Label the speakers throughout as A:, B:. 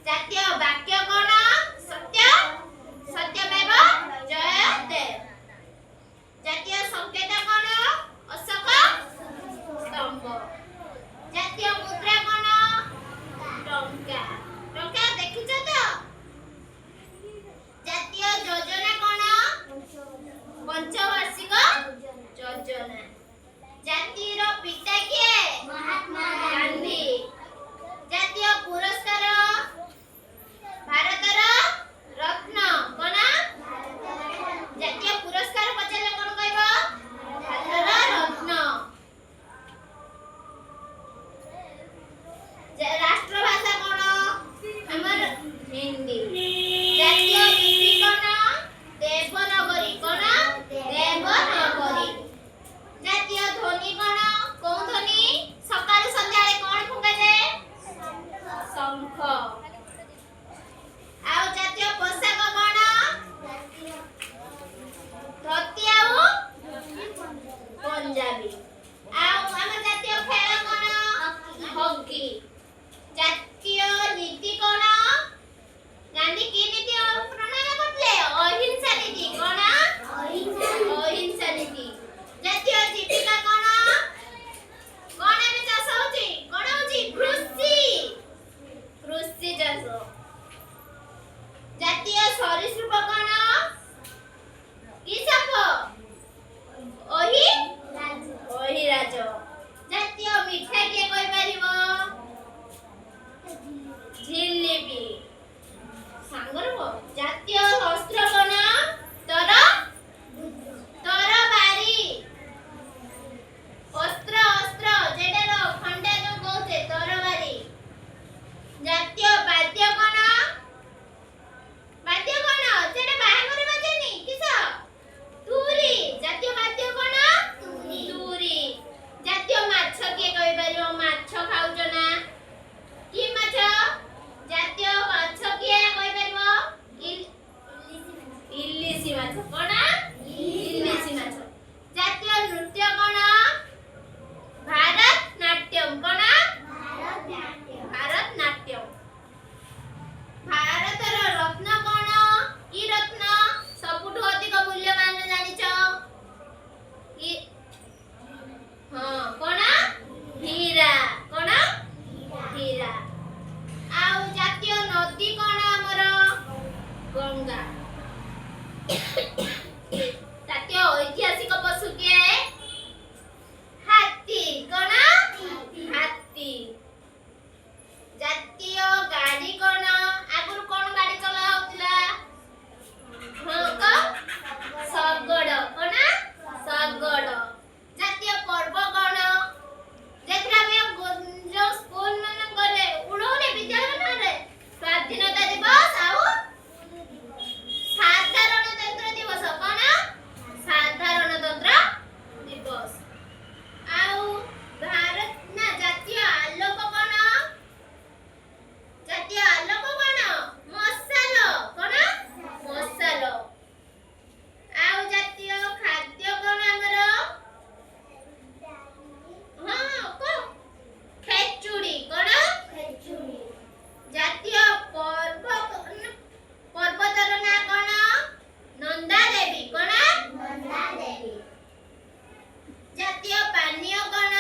A: ଜାତୀୟ ବାକ୍ୟ କଣ? ସତ୍ୟ, ସତ୍ୟମେବ ଜୟତେ। ଜାତୀୟ ସଂକେତ କଣ? ଅଶୋକ ସ୍ତମ୍ଭ। ଜାତୀୟ ମୁଦ୍ରା କଣ? ଟଙ୍କା। ଟଙ୍କା ଦେଖିଛ ତ? ଜାତୀୟ ଯୋଜନା କଣ? ପଞ୍ଚବାର୍ଷିକ ଯୋଜନା। ଜାତିର ପିତା କିଏ?
B: ମହାତ୍ମା।
A: ଗାନ୍ଧୀ। ଜାତୀୟ ପୁରସ୍କାର? ଭାରତର ରତ୍ନ। କଣ ଜାତୀୟ ପୁରସ୍କାର ପଚାରିଲେ କଣ କହିବ? ଭାରତର ରତ୍ନ। ରାଷ୍ଟ୍ରଭାଷା କଣ ଆମର? ହିନ୍ଦୀ। ଜାତୀୟ ଲିପି କଣ? ଦେବନଗରୀ। କଣ? ଦେବନଗରୀ। ଜାତୀୟ ଧ୍ୱନି କଣ? କୋଉ ଧ୍ୱନି? ସକାଳୁ ସନ୍ଧ୍ୟାବେଳେ କଣ ଫୁଙ୍କାଯାଏ? ଶଙ୍ଖ। ଆଉ ଜାତୀୟ ପୋଷାକ କଣ? ଧୋତି ଆଉ ପଞ୍ଜାବୀ। ଆଉ ଆମ ଜାତୀୟ ଖେଳ କଣ? ହକି। ଜାତୀୟ ନୀତି କଣ? ଗାନ୍ଧୀ କି ନୀତି ପ୍ରଣୟନ କରିଥିଲେ? ଅହିଂସା ନୀତି। କଣ? ଅହିଂସା ନୀତି। ଜାତୀୟ ଜୀବିକା କଣ? କଣ ଏବେ ଚାଷ ହଉଛି? କଣ ହଉଛି? କୃଷି, କୃଷି ଚାଷ। ଜାତୀୟ ସରୀସୃପ କଣ? କି ସାପ? ଅହିରାଜ। ଜାତୀୟ ମିଠା କିଏ କହିପାରିବ? ଝିଲିପି। ସାଙ୍ଗରେ କହ। ଜାତୀୟ ଅସ୍ତ୍ର କଣ? ତରବାରୀ। ଅସ୍ତ୍ର, ଅସ୍ତ୍ର ଯେଟାର ଖଣ୍ଡା ଯୋଉ କହୁଛେ, ତରବାରୀ। ଜାତୀୟ ବାଦ୍ୟ କଣ? ବାଦ୍ୟ କଣ ସେଟା ବାହାଘର ବାଜେନି? କିସ? ତୁରୀ। ଜାତୀୟ ବାଦ୍ୟ କଣ? ତୁରୀ। ଜାତୀୟ ମାଛ କିଏ କହିପାରିବ? ମାଛ ଖାଉଛ ନା? କି ମାଛ ଜାତୀୟ ମାଛ କିଏ କହିପାରିବ? ଇଲିଶି ମାଛ। କଣ? ଇଲିଶି ମାଛ। ଜାତୀୟ ନୃତ୍ୟ କଣ? ଭାରତ ନାଟ୍ୟମ। କଣ? ଭାରତ ନାଟ୍ୟମ। ଭାରତର ରତ୍ନ କଣ? କି ରତ୍ନ ସବୁଠୁ ଅଧିକ ମୂଲ୍ୟବାନ ଜାଣିଛ କି? ହଁ, କଣ? ହୀରା। କଣ? ହୀରା। ଆଉ ଜାତୀୟ ନଦୀ କଣ ଆମର? ଗଙ୍ଗା। ଜାତୀୟ ଐତିହାସିକ ପଶୁ କିଏ? ହାତୀ। କଣ? ହାତୀ। ଜାତୀୟ ଗାଡି କଣ? ଆଗରୁ କଣ ଗାଡି ଚଲା ହଉଥିଲା? ହଁ, ଶଗଡ। କଣ? ଶଗଡ। ଜାତୀୟ ପର୍ବ କଣ, ଯେଥିରେ ଆମେ ଯୋଉ ସ୍କୁଲ ମାନଙ୍କରେ ଉଡଉନେ, ବିଦ୍ୟାଳୟ ମାନଙ୍କରେ? ସ୍ୱାଧୀନତା ଦିବସ ଆଉ ସାଧାରଣତନ୍ତ୍ର ଦିବସ। କଣ? ସାଧାରଣତନ୍ତ୍ର ଦିବସ। ଆଉ ଭାରତ ନା ଜାତୀୟ ଆଲୋକ କଣ? ଜାତୀୟ ଆଲୋକ କଣ? ମଶାଲ। କଣ? ମଶାଲ। ଆଉ ଜାତୀୟ ଖାଦ୍ୟ କଣ ଆମର? ହଁ, କଣ? ଖେଚୁଡି। କଣ? ଜାତୀୟ ପର୍ବ ପର୍ବତର ନାଁ କଣ? ନନ୍ଦା ଦେବୀ। କଣ? ଜାତୀୟ ପାନୀୟ କଣ,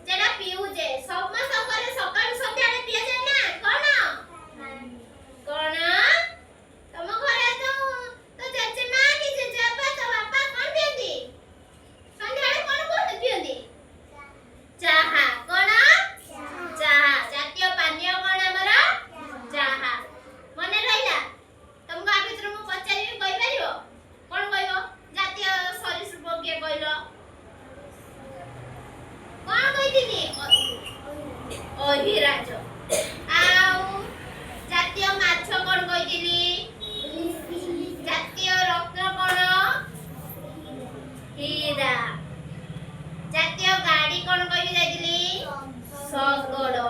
A: ଯେଟା ପିଉଛେ ସମସ୍ତଙ୍କର, ସକାଳୁ ସନ୍ଧ୍ୟାବେଳେ ପିଆଯାଏ ନା? କଣ? କଣ? ତମ ଘରେ ଯୋଉ ତୋ ଜେଜେମା କି ଜେଜେବାପା, ତୋ ବାପା କଣ ପିଅନ୍ତି ସନ୍ଧ୍ୟାବେଳେ? କଣ କଣ ପିଅନ୍ତି? ଚାହା। କଣ? ଚାହା। ଜାତୀୟ ପାନୀୟ କଣ ଆମର? ଚାହା। ମନେ ରହିଲା ତମକୁ? ଆ ଭିତରୁ ମୁଁ ପଚାରିବି, କହିପାରିବ? କଣ କହିବ? ଜାତୀୟ ସରୀସୃପ କିଏ କହିଲ? କଣ କହିଥିଲି? ଅହିରାଜ। ଆଉ ଜାତୀୟ ମାଛ କଣ କହିଥିଲି? ଜାତୀୟ ରତ୍ନ କଣ? ହୀରା। ଜାତୀୟ ଗାଡି କଣ କହିକି ଯାଇଥିଲି? ଶଗଡ଼।